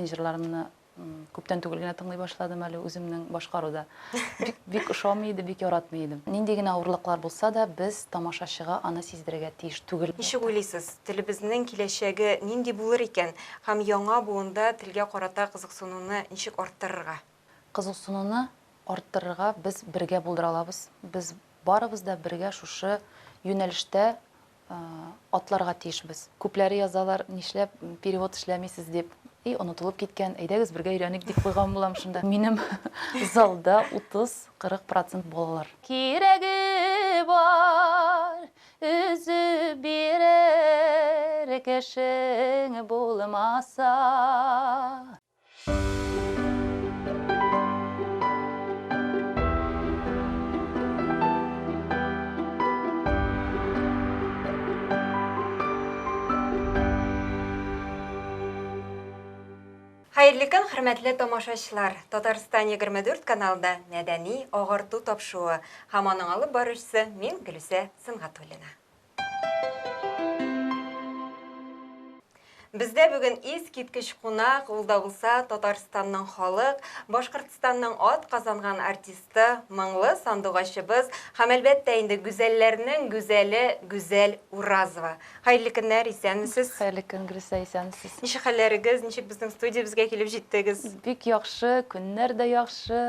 Мин җырларымны күптән түгел генә тыңлый башладым әле үземнең башкаруда. Бик, бик ошамый иде, бик яратмый идем. Нинди генә авырлыклар булса да, без тамашачыга аны сиздерергә тиеш түгел. Ничек уйлыйсыз, телебезнең киләчәге нинди булыр икән һәм яңа буында телгә карата кызыксынуны ничек арттырырга? Кызыксынуны арттырырга без бергә булдыра алабыз. Без барыбыз да бергә шушы юнәлештә атларга тиешбез. Күпләре язалар, нишләп перевод эшләмисез дип. И, онытылып киткән, әйдәгез бергә өйрәник дип куйган булам шунда. Минем залда 30-40 процент балалар. Кирәге бар, өзеп бирер кешең булмаса. Хәерле көн, хөрмәтле тамашачылар! Татарстан 24 каналында мәдәни агарту тапшыруы һәм аның алып баручысы мин Гөлүсә Сөнгатуллина. Бездә бүген искиткеч кунак, ул да булса Татарстанның халык, Башкортстанның ат казанган артисты, моңлы сандугачыбыз һәм әлбәттә инде гүзәлләрнең гүзәле Гүзәл Уразова. Хәерле көннәр, исәнмесез. Хәерле көн, Гөлүсә, исәнмесез. Ничек хәлләрегез, ничек безнең студиябезгә килеп җиттегез? Бик яхшы, көннәр дә яхшы.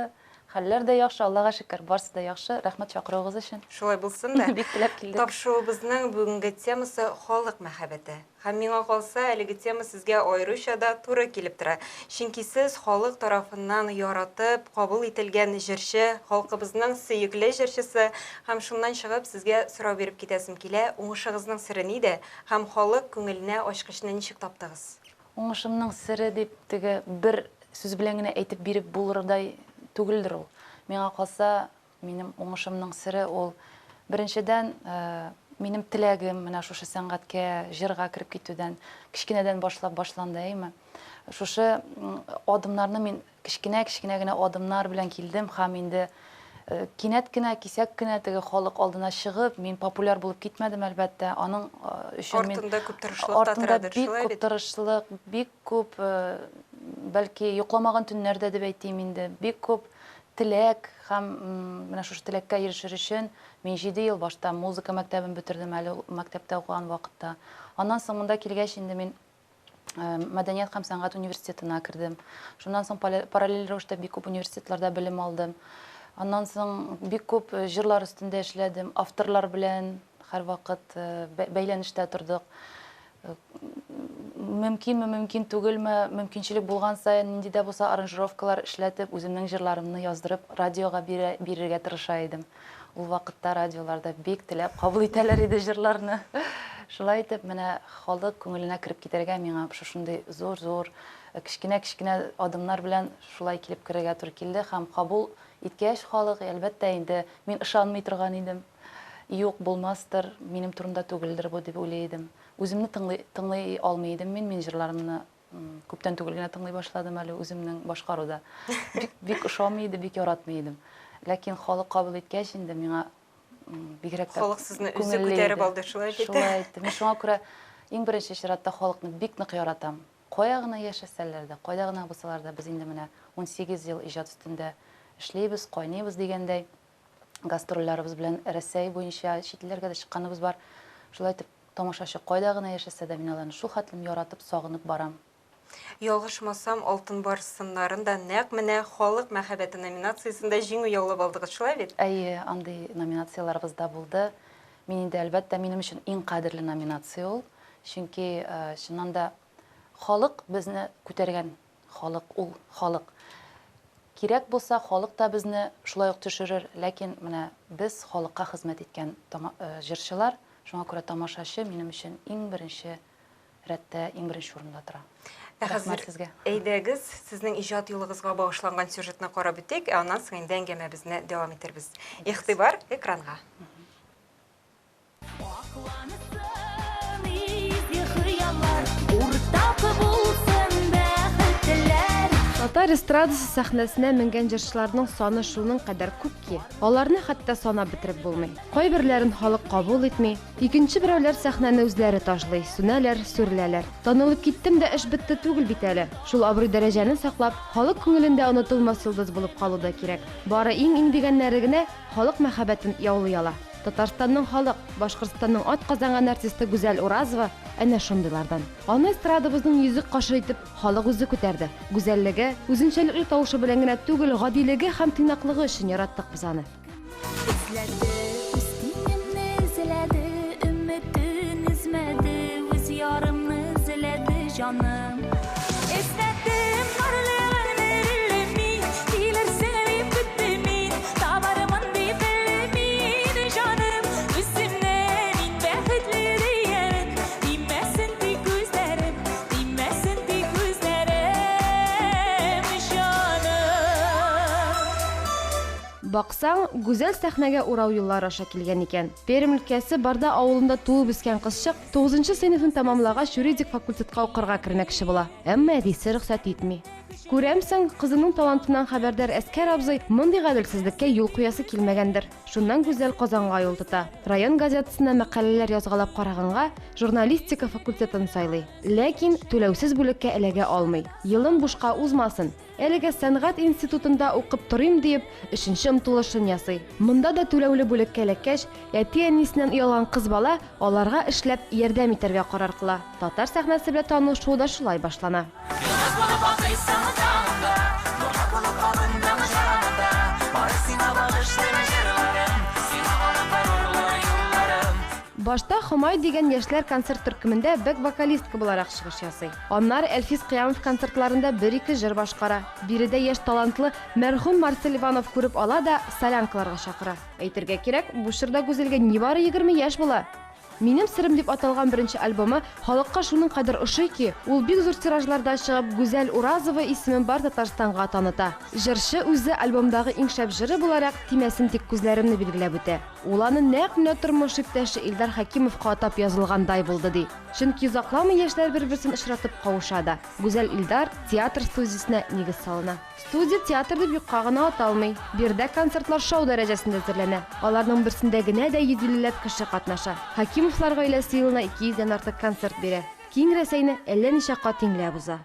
Хәлләр дә яхшы, Аллага шөкер, барсы да яхшы. Рәхмәт чакыруыгыз өчен. Шулай булсын да. Бик теләп килдек. Тапшыруыбызның бүгенге темасы халык мәхәббәте. Һәм миңа калса, әлеге тема сезгә аеруча да туры килеп тора. Чөнки сез халык тарафыннан яратып, кабул ителгән җырчы, халкыбызның сөекле җырчысы. Һәм шуннан чыгып, сезгә сорау биреп китәсем килә, уңышыгызның сере нидә һәм халык күңеленә ачкычны ничек таптыгыз? Уңышымның сере дип теге бер сүз белән генә әйтеп биреп булырдай түгелдер ул. Миңа калса, минем уңышымның сере ул, беренчедән, минем теләгем менә шушы сәнгатькә, җырга кереп китүдән, кечкенәдән башлап башланды, әйеме? Шушы адымнарны мин Кечкенә-кечкенә генә адымнар белән килдем һәм инде кинәт кенә, кисәк кенә теге халык алдына чыгып, мин популяр булып китмәдем, әлбәттә. Аның өчен мин Артында күп тырышлык та артында торадыр, бик шулай күп бит? тырышлык, бик күп, бәлки, йокламаган төннәр дә дип әйтим инде, бик күп теләк һәм менә шушы теләккә ирешер өчен мин җиде ел башта музыка мәктәбен бетердем әле ул мәктәптә укыган вакытта. Аннан соң монда килгәч инде мин Мәдәният һәм сәнгать университетына кердем. Шуннан соң параллель рәвештә бик күп университетларда белем алдым. Аннан соң бик күп җырлар өстендә эшләдем, авторлар белән һәрвакыт бәйләнештә тордык. Мөмкинме, мөмкин түгелме, мөмкинчелек булган саен нинди дә булса аранжировкалар эшләтеп, үземнең җырларымны яздырып, радиога бирергә тырыша идем. Ул вакытта радиоларда бик теләп кабул итәләр иде җырларны. Шулай итеп, менә халык күңеленә кереп китәргә миңа шушындый зур-зур, кечкенә-кечкенә адымнар белән шулай килеп керергә туры килде. Һәм кабул иткәч халык, әлбәттә инде, мин ышанмый торган идем. Юк, булмастыр, минем турында түгелдер бу дип уйлый идем. Үземне тыңлый, тыңлый алмый идем мин, мин җырларымны Күптән түгел генә тыңлый башладым әле үземнең башкаруда. Бик, бик ошамый иде, бик яратмый идем. Ләкин халык кабул иткәч инде миңа бигрәк тә Халык сезне үзе күтәреп алды, шулай бит? Шулай итте. Мин шуңа күрә иң беренче чиратта халыкны бик нык яратам. Кая гына яшәсәләр дә, кайда гына булсалар да, без инде менә 18 ел иҗат өстендә эшлибез, кайныйбыз дигәндәй. Гастрольләребез белән Рәсәй буенча чит илләргә дә чыкканыбыз бар. Шулай итеп, Тамашачы кайда гына яшәсә дә, мин аларны шул хәтлем яратып, сагынып барам. Ялгышмасам, Алтын барс сыннарын да нәкъ менә Халык мәхәббәте номинациясендә җиңү яулап алдыгыз, шулай бит? Әйе, андый номинацияләребез дә булды. Мин инде, әлбәттә, минем өчен иң кадерле номинация ул. Чөнки, чыннан да, халык безне күтәргән. Халык ул, халык. Кирәк булса, халык та безне шулай ук төшерер, ләкин менә без халыкка хезмәт иткән җырчылар, шуңа күрә тамашачы минем өчен иң беренче рәттә, иң беренче урында тора. Ә хәзер сезгә. Әйдәгез, сезнең иҗат юлыгызга багышланган сюжетны карап үтик, ә аннан соң инде әңгәмәбезне дәвам итербез. Игътибар экранга. Аклансын изге хыяллар, уртак булсын бәхетләр. Татар Татар эстрадасы сәхнәсенә менгән җырчыларның саны шуның кадәр күп ки, аларны хәтта санап бетереп булмый. Кайберләрен халык кабул итми, икенче берәүләр сәхнәне үзләре ташлый, сүнәләр, сүреләләр. Танылып киттем дә эш бетте түгел бит әле. Шул абруй-дәрәҗәне саклап, халык күңелендә онытылмас йолдыз булып калу да кирәк. Бары иң-иң дигәннәре генә халык мәхәббәтен яулый ала. Татарстанның халык, Башкортстанның атказанган артисты Гүзәл Уразова әнә шундыйлардан. Аны эстрадабызның йөзек кашы итеп халык үзе күтәрде. Гүзәллеге, үзенчәлекле тавышы белән генә түгел, гадилеге һәм тыйнаклыгы өчен яраттык без аны. Эзләде, үз тиңемне эзләде, Өметен өзмәде, үз ярымны эзләде җаным. Эзләдем барлыгын әле мин, Килерсең дип көттем мин, Табармын дип белмим, җаным. Үземне мин бәхетле диямен, Тимәсен тик күзләрем, Тимәсен тик күзләрем, җаным. Баксаң, Гүзәл сәхнәгә урау юллар аша килгән икән. Пермь өлкәсе Барда авылында туып үскән кызчык тугызынчы сыйныфны тәмамлагач юридик факультетка укырга кермәкче була. Әмма әтисе рөхсәт итми. Күрәмсең, кызының талантыннан хәбәрдар Әскәр абзый мондый гаделсезлеккә юл куясы килмәгәндер. Шуннан Гүзәл Казанга юл тота. Район газетасына мәкаләләр язгалап караганга, журналистика факультетын сайлый. Ләкин түләүсез бүлеккә эләгә алмый. Елым бушка узмасын, әлегә сәнгать институтында укып торыйм диеп, өченче омтылышын ясый. Монда да түләүле бүлеккә эләккәч, әти-әнисеннән оялган кыз бала аларга эшләп ярдәм итәргә карар кыла. Татар сәхнәсе белән танышуы да шулай башлана. Йолдыз булып атыйсың таңда, Нурлар булып алынам җанымда. Бары сиңа багышлыйм җырларым, Сиңа алып барырлар юлларым. Башта Хомай дигән яшьләр концерт төркемендә бэк-вокалистка буларак чыгыш ясый. Аннары Әлфис Кыямов концертларында бер-ике җыр башкара. Биредә яшь талантлы мәрхүм Марсель Иванов күреп ала да солянкаларга чакыра. Әйтергә кирәк, бу чорда Гүзәлгә нибары 20 яшь була. Минем серем дип аталган беренче альбомы халыкка шуның кадәр ошый ки, ул бик зур тиражларда чыгып, Гүзәл Уразова исемен бар Татарстанга таныта. Җырчы үзе альбомдагы иң шәп җыры буларак Тимәсен тик күзләремне билгеләп үтә. Ул аны нәкъ менә тормыш иптәше Илдар Хәкимовка атап язылгандай булды, ди. Чөнки озакламый яшьләр бер-берсен очратып кавыша да. Гүзәл Илдар театр студиясенә нигез салына. Студия театр дип юкка гына аталмый. Биредә концертлар шоу дәрәҗәсендә әзерләнә. Аларның берсендә генә дә 150 ләп кеше катнаша. Хәкимовлар гаиләсе елына 200 дән артык концерт бирә. Киң Рәсәйне әллә ничә кат иңләп уза.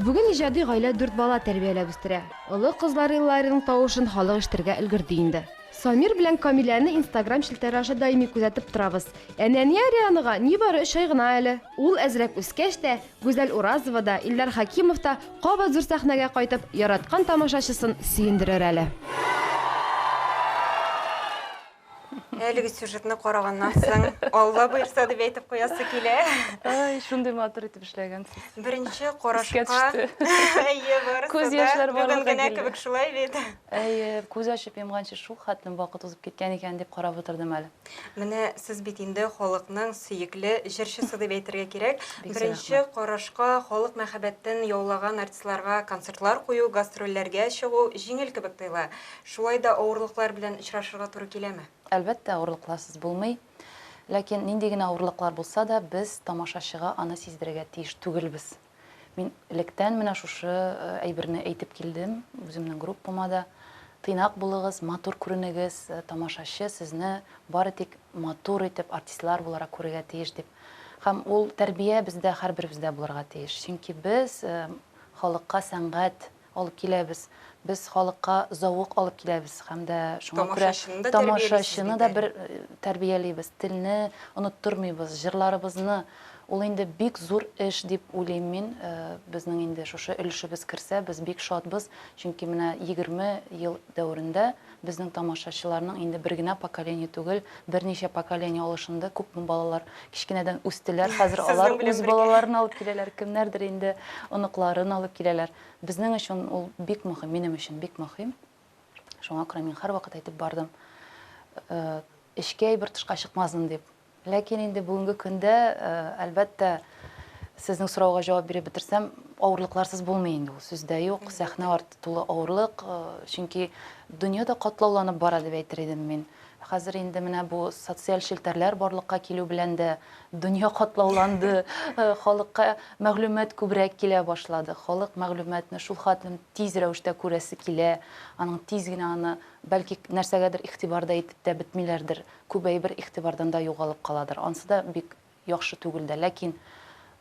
Бүген иҗади гаилә дүрт бала тәрбияләп үстерә. Олы кызлары Илариның тавышын халык ишетергә өлгерде инде. Самир белән Камиләне Инстаграм челтәре аша даими күзәтеп торабыз. Ә нәни Арианага нибары өч ай гына әле. Ул әзрәк үскәч тә, Гүзәл Уразова да, Илдар Хәкимов та кабат зур сәхнәгә кайтып, яраткан тамашачысын сөендерер әле. Әлеге сюжетны караганнан соң, Алла боерса дип әйтеп куясы килә. Ай, шундый матур итеп эшләгәнсез. Беренче карашка. Искә төште. Әйе, барысы Күз да яшьләр бүген барлыкка генә килде. кебек шулай бит. Әйе, күз ачып йомганчы шул хәтлем вакыт узып киткән икән дип карап утырдым әле. Менә сез бит инде халыкның сөекле җырчысы дип әйтергә кирәк. Бик зур Беренче карашка халык мәхәббәтен яулаган артистларга концертлар кую, гастрольләргә чыгу җиңел кебек тоела. Шулай да авырлыклар белән очрашырга туры киләме? Әлбәттә, авырлыкларсыз булмый. Ләкин нинди генә авырлыклар булса да, без тамашачыга аны сиздерергә тиеш түгелбез. Мин электән менә шушы әйберне әйтеп килдем үземнең группама да. Тыйнак булыгыз, матур күренегез, тамашачы сезне бары тик матур итеп, артистлар буларак күрергә тиеш дип. Һәм ул тәрбия бездә, һәрберебездә булырга тиеш. Чөнки без халыкка сәнгать алып киләбез. Без халыкка завык алып киләбез һәм дә шуңа күрә Тамашачыны да тәрбиялисез тамашачыны бит да әле. бер тәрбиялибез. Телне оныттырмыйбыз, җырларыбызны. Ул инде бик зур эш дип уйлыйм мин. Безнең инде шушы өлешебез керсә, без бик шатбыз. Чөнки менә 20 ел дәверендә безнең тамашачыларның инде бер генә поколение түгел, берничә поколение алышынды. Күпме балалар кечкенәдән үстеләр. Хәзер Сезнең алар белән үз бергә. балаларын алып киләләр, кемнәрдер инде оныкларын алып киләләр. Безнең өчен ул бик мөһим, минем өчен бик мөһим. Шуңа күрә мин һәрвакыт әйтеп бардым, эчкә әйбер тышка чыкмасын дип. Ләкин инде бүгенге көндә, әлбәттә, сезнең сорауга җавап биреп бетерсәм, авырлыкларсыз булмый инде ул, сүз дә юк. Сәхнә арты тулы авырлык, чөнки дөнья да катлауланып бара дип әйтер идем мин. Хәзер инде менә бу социаль челтәрләр барлыкка килү белән дә дөнья катлауланды, халыкка мәгълүмат күбрәк килә башлады. Халык мәгълүматны шул хәтлем тиз рәвештә күрәсе килә, аның тиз генә аны, бәлки, нәрсәгәдер игътибар да итеп тә бетмиләрдер, күп әйбер игътибардан да югалып каладыр. Ансы да бик яхшы түгел дә, ләкин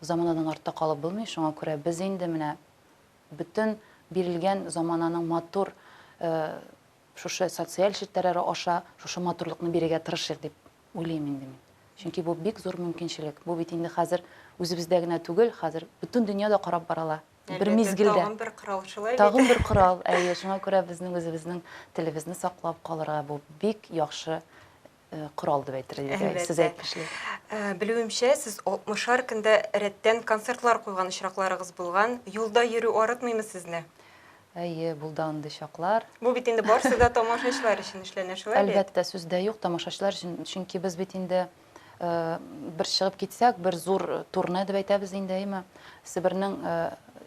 заманадан артта калып булмый, шуңа күрә без инде менә бөтен бирелгән замананың матур шушы социаль челтәрләре аша шушы матурлыкны бирергә тырышыйк дип уйлыйм инде мин. Чөнки бу бик зур мөмкинчелек. Бу бит инде хәзер үзебездә генә түгел, хәзер бөтен дөньяда карап барыла. Бер мизгелдә. Тагын бер корал шулай бит. Тагын бер корал, әйе. Шуңа күрә безнең үзебезнең телебезне саклап калырга бу бик яхшы корал дип әйтер идек, сез әйтмешли. Белүемчә, сез алтмышар көндә рәттән концертлар куйган очракларыгыз булган. Юлда йөрү арытмыймы сезне? Әйе, булды андый чаклар. Бу бит инде барысы да тамашачылар өчен эшләнә, шулай бит? Әлбәттә, сүз дә юк, тамашачылар өчен, чөнки без бит инде бер чыгып китсәк, бер зур турне дип әйтәбез инде, әйеме? Себернең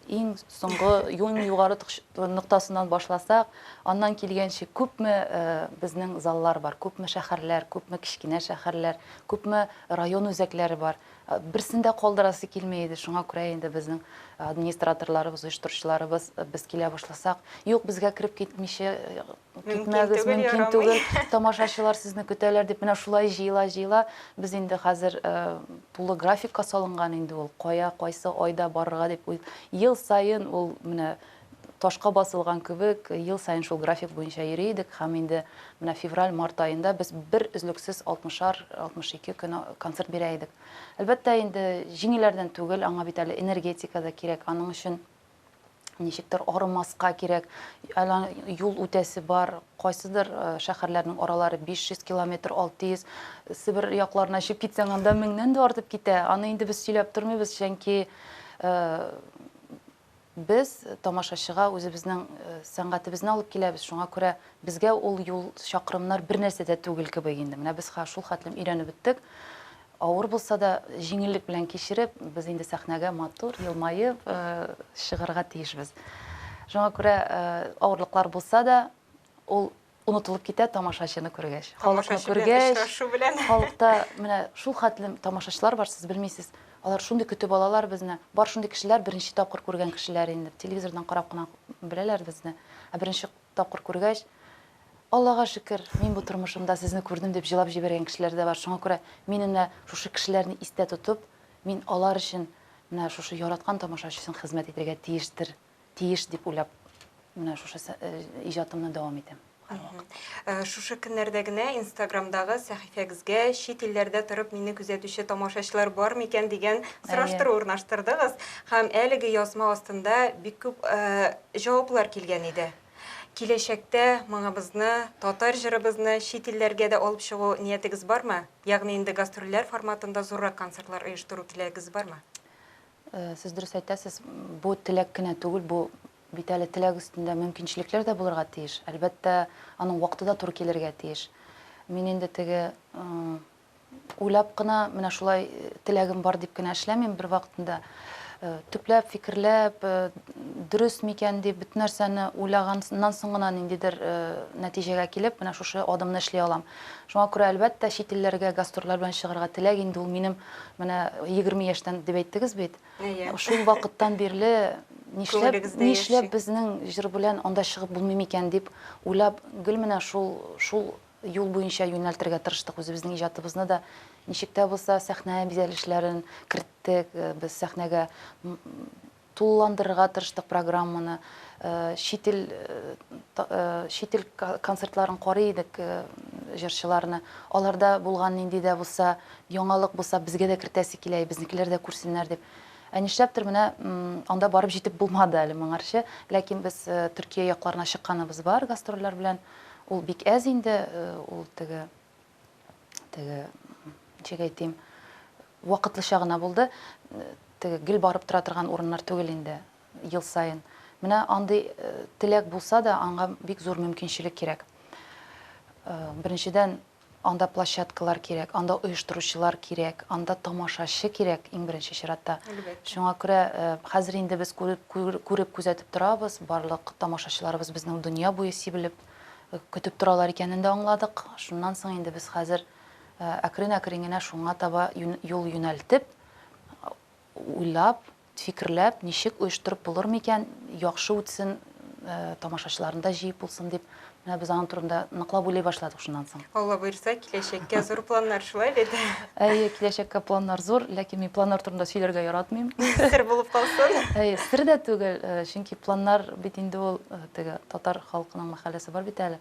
иң соңгы, иң югары ноктасыннан башласак, аннан килгәнче күпме безнең заллар бар, күпме шәһәрләр, күпме кечкенә шәһәрләр, күпме район үзәкләре бар. Берсен дә калдырасы килми иде. Шуңа күрә инде безнең администраторларыбыз, оештыручыларыбыз без килә башласак, юк, безгә кереп китмичә китмәгез, мөмкин түгел, тамашачылар сезне көтәләр дип, менә шулай җыела-җыела. Без инде хәзер тулы графикка салынган инде ул, кая, кайсы айда барырга дип, ел саен ул менә ташка басылган кебек, ел саен шул график буенча йөри идек һәм инде менә февраль-март аенда без бер өзлексез алтмышар, 62 көн концерт бирә идек. Әлбәттә инде, җиңелләрдән түгел, аңа бит әле энергетика да кирәк, аның өчен ничектер арымаска кирәк, әле юл үтәсе бар, кайсыдыр шәһәрләрнең аралары 500 километр, 600, Себер якларына чыгып китсәң, анда меңнән дә артып китә. Аны инде без сөйләп тормыйбыз, чөнки Без тамашачыга үзебезнең сәнгатебезне алып киләбез, шуңа күрә безгә ул юл чакрымнар бер нәрсә дә түгел кебек инде. Менә без шул хәтлем өйрәнеп беттек. Авыр булса да, җиңеллек белән кичереп, без инде сәхнәгә матур, елмаеп чыгарга тиешбез. Шуңа күрә авырлыклар булса да, ул онытылып китә тамашачыны күргәч. Халыкны күргәч, халыкта менә шул хәтлем тамашачылар бар, сез белмисез. Алар шундый көтеп алалар безне. Бар шундый кешеләр, беренче тапкыр күргән кешеләр инде. Телевизордан карап кына беләләр безне. Ә беренче тапкыр күргәч, Аллага шөкер, мин бу тормышымда сезне күрдем дип җылап җибәргән кешеләр дә бар. Шуңа күрә мин менә шушы кешеләрне истә тотып, мин алар өчен менә шушы яраткан тамашачы өчен хезмәт итәргә тиештер. тиеш дип уйлап, менә шушы иҗатымны дәвам итәм һәрвакыт. Шушы көннәрдә генә Инстаграмдагы сәхифәгезгә чит илләрдә торып мине күзәтүче тамашачылар бар микән дигән сораштыру урнаштырдыгыз һәм әлеге язма астында бик күп җаваплар килгән иде. Киләчәктә моңыбызны, татар җырыбызны чит илләргә дә алып чыгу ниятегез бармы? Ягъни инде гастрольләр форматында зуррак концертлар оештыру теләгегез бармы? Сез дөрес әйтәсез, бу теләк кенә түгел, бу бит әле теләк өстендә мөмкинчелекләр дә булырга тиеш. Әлбәттә, аның вакыты да туры килергә тиеш. Мин инде теге уйлап кына, менә шулай теләгем бар дип кенә эшләмим, бер вакытында төпләп, фикерләп, дөрес микән дип, бөтен нәрсәне уйлаганнан соң гына ниндидер нәтиҗәгә килеп, менә шушы адымны эшли алам. Шуңа күрә, әлбәттә, чит илләргә гастрольләр белән чыгарга теләк инде ул минем Менә 20 яшьтән дип әйттегез бит. Әйе. Шул вакыттан бирле нишләп, Күңелегездә нишләп яши. безнең җыр белән анда чыгып булмый микән дип уйлап, гел менә шул, шул юл буенча юнәлтергә тырыштык үзебезнең иҗатыбызны да. Ничек тә булса сәхнә бизәлешләрен керттек, без сәхнәгә Тулыландырырга тырыштык программаны. Чит ил чит ил концертларын карый идек җырчыларны. Аларда булган нинди дә булса яңалык булса, безгә дә кертәсе килә, безнекеләр дә күрсеннәр дип. Ә нишләптер менә анда барып җитеп булмады әле моңарчы. Ләкин без Төркия якларына чыкканыбыз бар гастрольләр белән. Ул бик әз инде, ул теге теге ничек әйтим, вакытлыча гына булды. Теге гел барып тора торган урыннар түгел инде ел саен. Менә андый теләк булса да, аңа бик зур мөмкинчелек кирәк. Беренчедән, анда площадкалар кирәк, анда оештыручылар кирәк, анда тамашачы кирәк иң беренче чиратта. Әлбәттә. Шуңа күрә хәзер инде без күреп, күреп күзәтеп торабыз, барлык тамашачыларыбыз безнең дөнья буе сибелеп. көтеп торалар икәнен дә аңладык. Шуннан соң инде без хәзер әкрен-әкрен генә шуңа таба юл юнәлтеп, уйлап, фикерләп, ничек оештырып булыр микән, яхшы үтсен, тамашачыларны да җыеп булсын дип, менә без аның турында ныклап уйлый башладык шуннан соң. Алла боерса, киләчәккә зур планнар, шулай бит? Әйе, киләчәккә планнар зур, ләкин мин планнар турында сөйләргә яратмыйм. Сер булып калсын. Әйе, сер дә түгел, чөнки планнар бит инде ул теге татар халкының мәхәлләсе бар бит әле.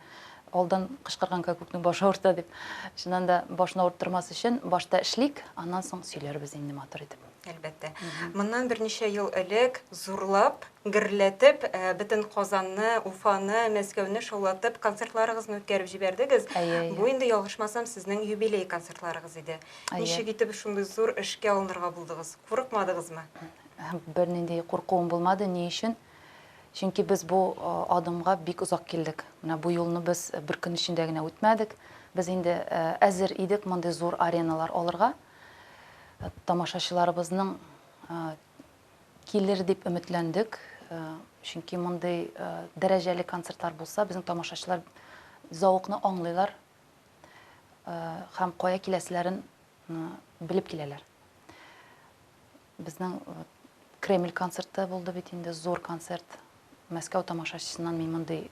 Алдан кычкырган кәкүкнең башы авырта дип. Чыннан да башны авырттырмас өчен башта эшлик, аннан соң сөйләрбез инде матур итеп. Әлбәттә. Моннан берничә ел элек зурлап, гөрләтеп, бөтен Казанны, Уфаны, Мәскәүне шаулатып концертларыгызны үткәреп җибәрдегез. Әйе, әйе. Бу инде, ялгышмасам, сезнең юбилей концертларыгыз иде. Әйе. Ничек итеп шундый зур эшкә алынырга булдыгыз? Курыкмадыгызмы? Бернинди куркуым булмады. Ни өчен? Чөнки без бу адымга бик озак килдек. Менә бу юлны без бер көн эчендә генә үтмәдек. Без инде әзер идек мондый зур ареналар алырга. Тамашачыларыбызның килер дип өметләндек. Чөнки мондый дәрәҗәле концертлар булса, безнең тамашачылар зәвыкны аңлыйлар һәм кая киләселәрен белеп киләләр. Безнең Кремль концерты булды бит инде, зур концерт. Мәскәү тамашачысыннан мин мондый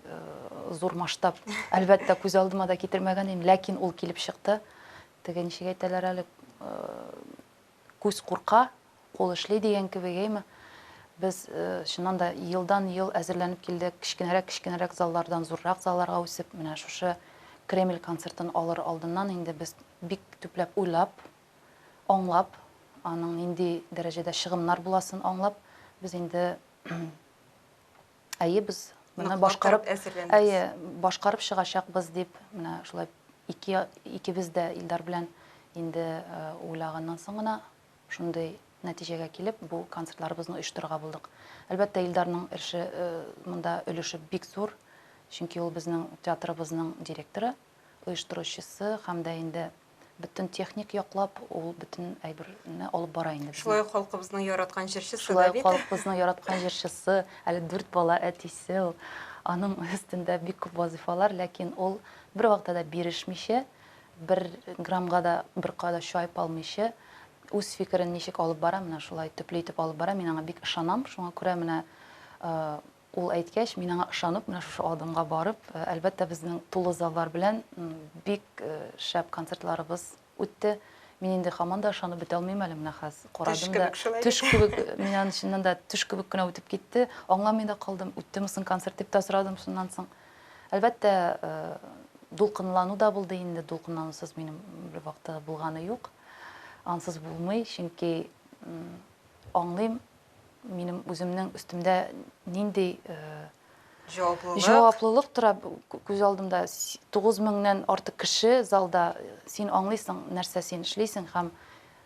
зур масштаб, әлбәттә, күз алдыма да китермәгән идем, ләкин ул килеп чыкты. Теге ничек әйтәләр әле, күз курка, кул эшли дигән кебек, әйме? Без чыннан да елдан-ел әзерләнеп килдек, кечкенәрәк-кечкенәрәк заллардан зуррак залларга үсеп, менә шушы Кремль концертын алыр алдыннан инде без бик төпләп уйлап, аңлап, аның нинди дәрәҗәдә чыгымнар буласын аңлап, без инде әйе, без моны башкарып, әйе, башкарып чыгачакбыз дип, менә шулай ике, икебез дә Илдар белән инде уйлаганнан соң гына шундый нәтиҗәгә килеп, бу концертларыбызны оештырырга булдык. Әлбәттә, Илдарның эше монда өлеше бик зур, чөнки ул безнең театрыбызның директоры, оештыручысы һәм дә инде бөтен техник яклап ул бөтен әйберне алып бара инде. Шулай ук халкыбызның яраткан җырчысы да Шулай ук халкыбызның яраткан җырчысы, әле дүрт бала әтисе ул. Аның өстендә бик күп вазыйфалар, ләкин ул бервакытта да бирешмичә, бер граммга да беркая да чайпалмыйча, үз фикерен ничек алып бара, менә шулай төпле итеп алып бара. Мин аңа бик ышанам. Шуңа күрә менә Ул әйткәч, мин аңа ышанып, менә шушы адымга барып, әлбәттә, безнең тулы заллар белән бик шәп концертларыбыз үтте. Мин инде һаман да ышанып бетә алмыйм әле, менә хәз карадым да. Төш кебек, мин аны чыннан да төш кебек кенә үтеп китте. Аңламый да калдым, үттеме соң концерт дип тә сорадым шуннан соң. Әлбәттә, дулкынлану да булды инде, дулкынланусыз минем бер вакытта да булганы юк. Ансыз булмый, чөнки аңлыйм, минем үземнең өстемдә нинди җаваплылык җаваплылык тора күз алдымда. 9 меңнән артык кеше залда, син аңлыйсың, нәрсә син эшлисең, һәм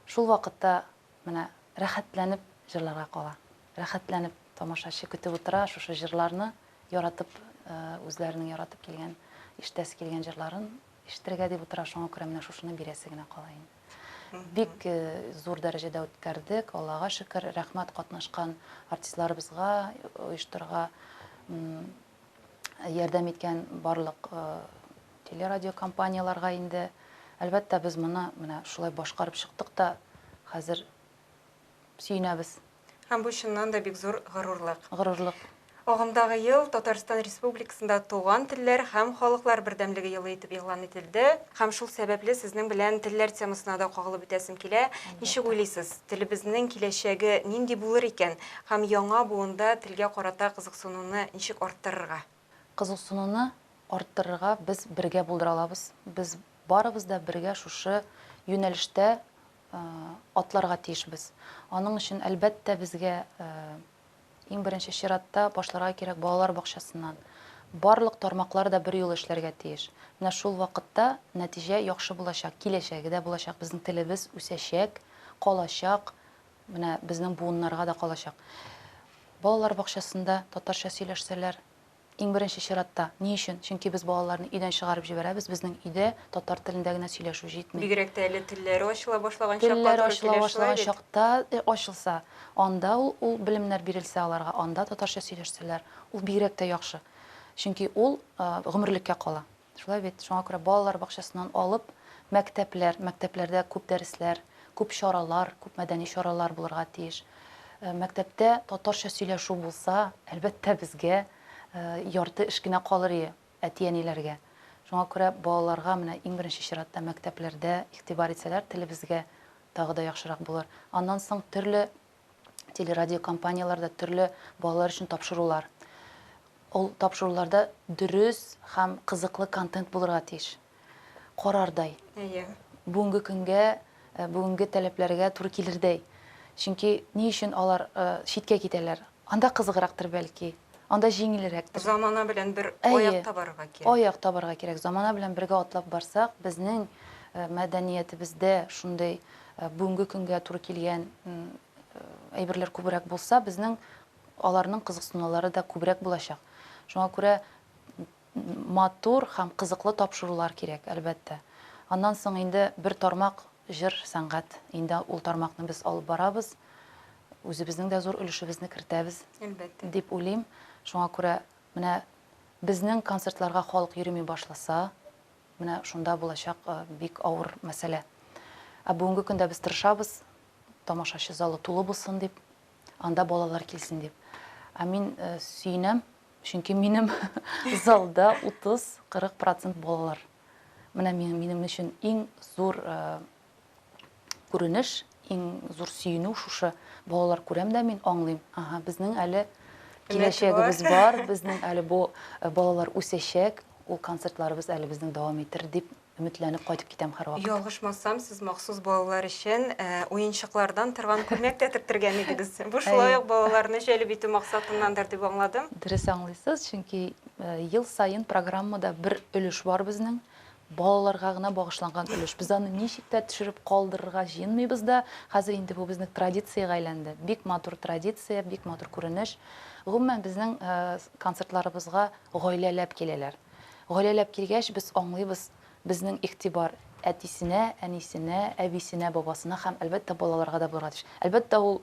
шул вакытта менә рәхәтләнеп җырларга кала. Рәхәтләнеп тамашачы көтеп утыра шушы җырларны, яратып, үзләренең яратып килгән, ишетәсе килгән җырларын ишетергә дип утыра, шуңа күрә менә шушыны бирәсе генә кала инде. Бик зур дәрәҗәдә үткәрдек, Аллага шөкер, рәхмәт катнашкан артистларыбызга, оештырырга ярдәм иткән барлык телерадиокомпанияләргә инде. Әлбәттә, без моны менә шулай башкарып чыктык та, хәзер сөенәбез. Һәм бу чыннан да бик зур горурлык. Горурлык. Агымдагы ел Татарстан Республикасында Туган телләр һәм халыклар бердәмлеге елы итеп игълан ителде. Һәм шул сәбәпле сезнең белән телләр темасына да кагылып үтәсем килә. Ничек уйлыйсыз, телебезнең киләчәге нинди булыр икән һәм яңа буында телгә карата кызыксынуны ничек арттырырга? Кызыксынуны арттырырга без бергә булдыра алабыз. Без барыбыз да бергә шушы юнәлештә атларга тиешбез. Аның өчен, әлбәттә, безгә иң беренче чиратта башларга кирәк балалар бакчасыннан. Барлык тармаклар да берьюлы эшләргә тиеш. Менә шул вакытта нәтиҗә яхшы булачак, киләчәге дә булачак, безнең телебез үсәчәк, калачак, менә безнең буыннарга да калачак. Балалар бакчасында татарча сөйләшсәләр, Иң беренче чиратта. Ни өчен? Чөнки без балаларны өйдән чыгарып җибәрәбез, безнең өйдә татар телендә генә сөйләшү җитми. Бигрәк тә әле телләре ачыла башлаган чакка Телләре туры ачыла килә, шулай башлаган бит? чакта ачылса, анда ул ул белемнәр бирелсә аларга, анда татарча сөйләшсәләр, ул бигрәк тә яхшы. Чөнки ул гомерлеккә кала. Шулай бит? Шуңа күрә балалар бакчасыннан алып, мәктәпләр, мәктәпләрдә күп дәресләр, күп чаралар, күп мәдәни чаралар булырга тиеш. Мәктәптә татарча сөйләшү булса, әлбәттә, безгә ярты эш кенә калыр ие, әти-әниләргә. Шуңа күрә балаларга менә иң беренче чиратта мәктәпләрдә игътибар итсәләр, телебезгә тагы да яхшырак булыр. Аннан соң төрле телерадиокомпанияләрдә төрле балалар өчен тапшырулар. Ул тапшыруларда дөрес һәм кызыклы контент булырга тиеш. Карардай. Әйе. Бүгенге көнгә, э, бүгенге таләпләргә туры килердәй. Чөнки ни өчен алар э, читкә китәләр? Анда кызыграктыр бәлки, анда җиңелрәктер. Замана белән бер аяк табарга кирәк. Аяк табарга кирәк. Замана белән бергә атлап барсак, безнең э, мәдәниятебездә шундый бүгенге көнгә туры килгән әйберләр күбрәк булса, безнең аларның кызыксынулары да күбрәк булачак. Шуңа күрә матур һәм кызыклы тапшырулар кирәк, әлбәттә. Аннан соң инде бер тармак җыр, сәнгать. Инде ул тармакны без алып барабыз. Үзебезнең дә зур өлешебезне кертәбез. Әлбәттә. Дип уйлыйм. Шуңа күрә менә безнең концертларга халык йөреми башласа, Менә шунда булачак бик авыр мәсьәлә. Ә бүгенге көндә без тырышабыз, тамашачы залы тулы булсын дип, анда балалар килсен дип. Ә мин сөенәм, чөнки минем залда 30-40 процент балалар. Менә минем өчен иң зур күренеш, иң зур сөенү шушы балалар күрәм дә мин аңлыйм. Ага, безнең әле киләчәгебез бар, безнең әле бу э, балалар үсәчәк, ул концертларыбыз әле безнең дәвам итер дип өметләнеп кайтып китәм һәрвакыт. Ялгышмасам, сез махсус балалар өчен э, уенчыклардан торган күлмәк тә тектергән идегез. Бу шулай ук балаларны җәлеп итү максатыннандыр дип аңладым. Дөрес аңлыйсыз, чөнки э, ел саен программада бер өлеш бар безнең. Балаларга гына багышланган өлеш. Без аны ничек тә төшереп калдырырга җыенмыйбыз да. Хәзер инде бу безнең традициягә әйләнде. Бик матур традиция, бик матур күренеш. Гомумән, безнең концертларыбызга гаиләләп киләләр. Гаиләләп килгәч, без аңлыйбыз, безнең игътибар әтисенә, әнисенә, әбисенә, бабасына һәм, әлбәттә, балаларга да булырга тиеш. Әлбәттә, ул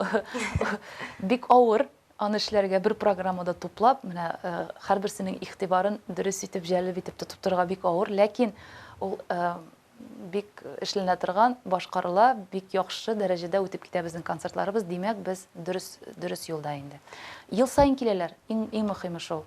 бик авыр, Аны эшләргә бер программада туплап, менә һәрберсенең игътибарын дөрес итеп, җәлеп итеп тотып торырга бик авыр, ләкин ул бик эшләнә торган, башкарыла, бик яхшы дәрәҗәдә үтеп китә безнең концертларыбыз, димәк, без дөрес, дөрес юлда инде. Ел саен киләләр, иң, иң мөхиме шул.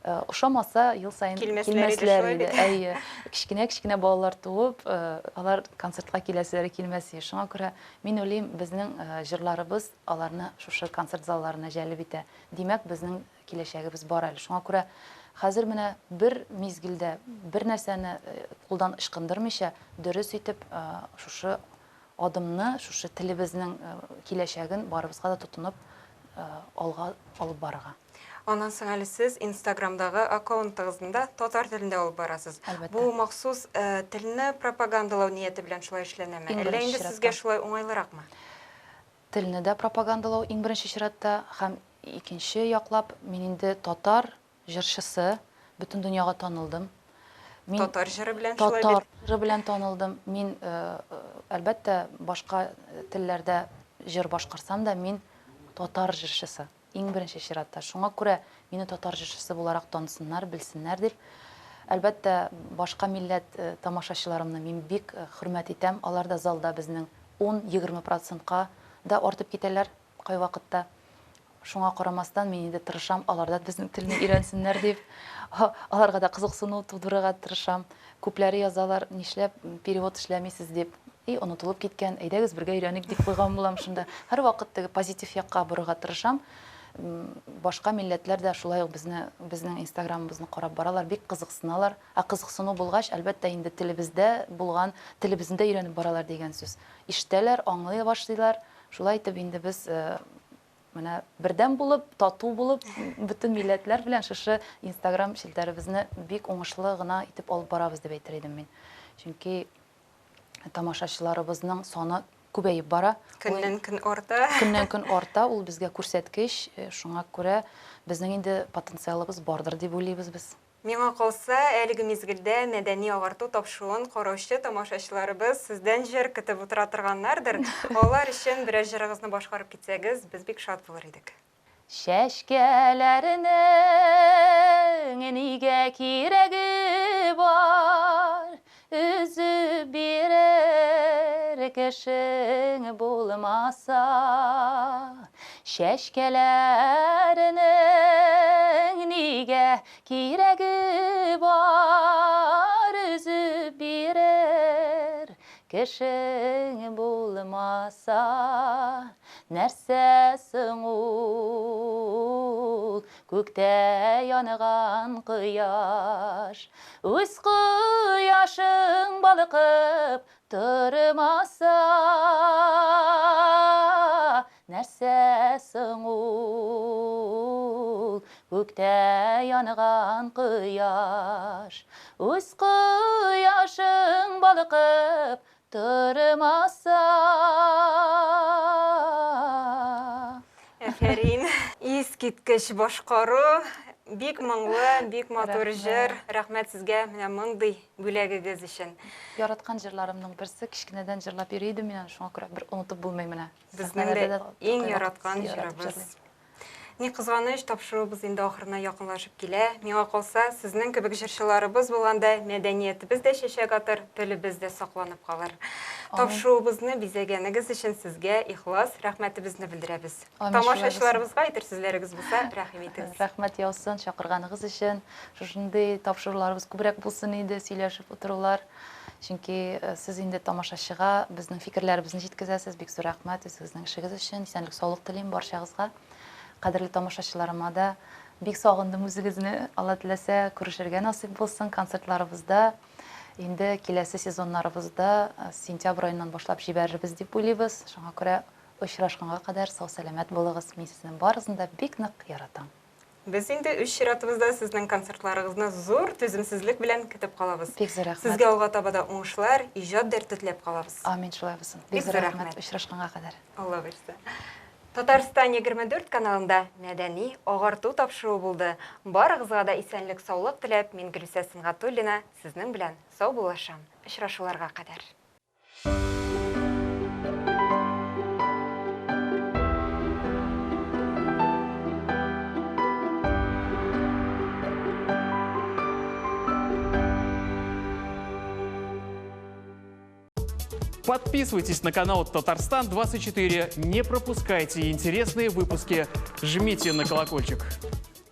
Ошамаса, ел саен килмәсләр иде. Әйе, кечкенә-кечкенә балалар туып, алар концертка киләселәре килмәс иде. Шуңа күрә мин уйлыйм, безнең җырларыбыз аларны шушы концерт залларына җәлеп итә. Димәк, безнең киләчәгебез бар әле. Шуңа күрә хәзер менә бер мизгелдә бер нәрсәне кулдан ычкындырмыйча, дөрес итеп шушы адымны, шушы телебезнең киләчәген барыбызга да тотынып алга алып барырга. Аннан соң әле сез Инстаграмдагы аккаунтыгызны да татар телендә алып барасыз. Әлбәттә. Бу махсус телне пропагандалау нияте белән шулай эшләнәме? Иң Әллә беренче инде чиратта. сезгә шулай уңайлыракмы? Телне дә пропагандалау иң беренче чиратта һәм икенче яклап, мин инде татар җырчысы, бөтен дөньяга танылдым. Мин Татар җыры белән шулай бит. Татар җыры белән танылдым. Мин, әлбәттә, башка телләрдә җыр башкарсам да, мин татар җырчысы. Иң беренче чиратта. Шуңа күрә мине татар җырчысы буларак танысыннар, белсеннәр дип. Әлбәттә, башка милләт тамашачыларымны мин бик хөрмәт итәм. Алар да залда безнең 10-20 процентка да артып китәләр кайвакытта. Шуңа карамастан, мин инде тырышам, алар да безнең телне өйрәнсеннәр дип. Аларга да кызыксыну тудырырга тырышам. Күпләре язалар, нишләп перевод эшләмисез дип. И, онытылып киткән, әйдәгез бергә өйрәник дип куйган булам шунда. Һәрвакыт теге позитив якка борырга тырышам. Башка милләтләр дә шулай ук безне, безнең инстаграмыбызны карап баралар, бик кызыксыналар. Ә кызыксыну булгач, әлбәттә инде телебездә булган, телебезне дә өйрәнеп баралар дигән сүз. Ишетәләр, аңлый башлыйлар. Шулай итеп инде без Менә бердәм булып, тату булып, бөтен милләтләр белән шушы Инстаграм челтәребезне бик уңышлы гына итеп алып барабыз дип әйтер идем мин. Чөнки тамашачыларыбызның саны күбәеп бара. Көннән-көн арта. Көннән-көн арта, ул безгә күрсәткеч. Шуңа күрә безнең инде потенциалыбыз бардыр дип уйлыйбыз без. Миңа калса, әлеге мизгелдә мәдәни-агарту тапшыруын караучы тамашачыларыбыз сездән җыр көтеп утыра торганнардыр. Алар өчен берәр җырыгызны башкарып китсәгез, без бик шат булыр идек. Чәчкәләрнең Нигә кирәге бар, өзеп бирер кешең булмаса. Чәчкәләрнең нигә кирәге бар, өзеп бирер кешең булмаса. Нәрсә соң ул күктә янган кояш, үз кояшың балкып тормаса? Нәрсә соң ул күктә янган кояш, үз кояшың балкып тормаса? Әфәрин! Искиткеч башкару, бик моңлы, бик матур җыр. Рәхмәт сезгә менә мондый бүләгегез өчен. Яраткан җырларымның берсе, кечкенәдән җырлап йөри идем мин аны, шуңа күрә бер онытып булмый менә. Безнең дә иң яраткан җырыбыз. Ни кызганыч, тапшыруыбыз инде ахырына якынлашып килә. Миңа калса, сезнең кебек җырчыларыбыз булганда мәдәниятебез дә чәчәк атыр, телебез дә сакланып калыр. Тапшыруыбызны бизәгәнегез өчен сезгә ихлас рәхмәтебезне белдерәбез. Тамашачыларыбызга әйтер сүзләрегез булса, рәхим итегез. Рәхмәт яусын чакырганыгыз өчен. Шушындый тапшыруларыбыз күбрәк булсын иде, сөйләшеп утырулар. Чөнки сез инде тамашачыга безнең фикерләребезне җиткезәсез. Бик зур рәхмәт үзегезнең эшегез өчен. Исәнлек, саулык телим барчагызга. Кадерле тамашачыларыма да бик сагындым үзегезне. Алла теләсә, күрешергә насыйп булсын концертларыбызда. Инде киләсе сезоннарыбызда сентябрь аеннан башлап җибәрербез дип уйлыйбыз. Шуңа күрә очрашканга кадәр сау-сәламәт булыгыз. Мин сезнең барыгызны да бик нык яратам. Без инде үз чиратыбызда сезнең концертларыгызны зур түземсезлек белән көтеп калабыз. Бик зур рәхмәт. Сезгә алга таба да уңышлар, иҗат дәрте теләп калабыз. Амин, шулай булсын. Бик зур рәхмәт. Очрашканга кадәр. Алла бирсә. Татарстан 24 каналында мәдәни агарту тапшыруы булды. Барыгызга да исәнлек, саулык теләп, мин Гөлүсә Сөнгатуллина сезнең белән саубуллашам. Очрашуларга кадәр. Подписывайтесь на канал Татарстан 24, не пропускайте интересные выпуски, жмите на колокольчик.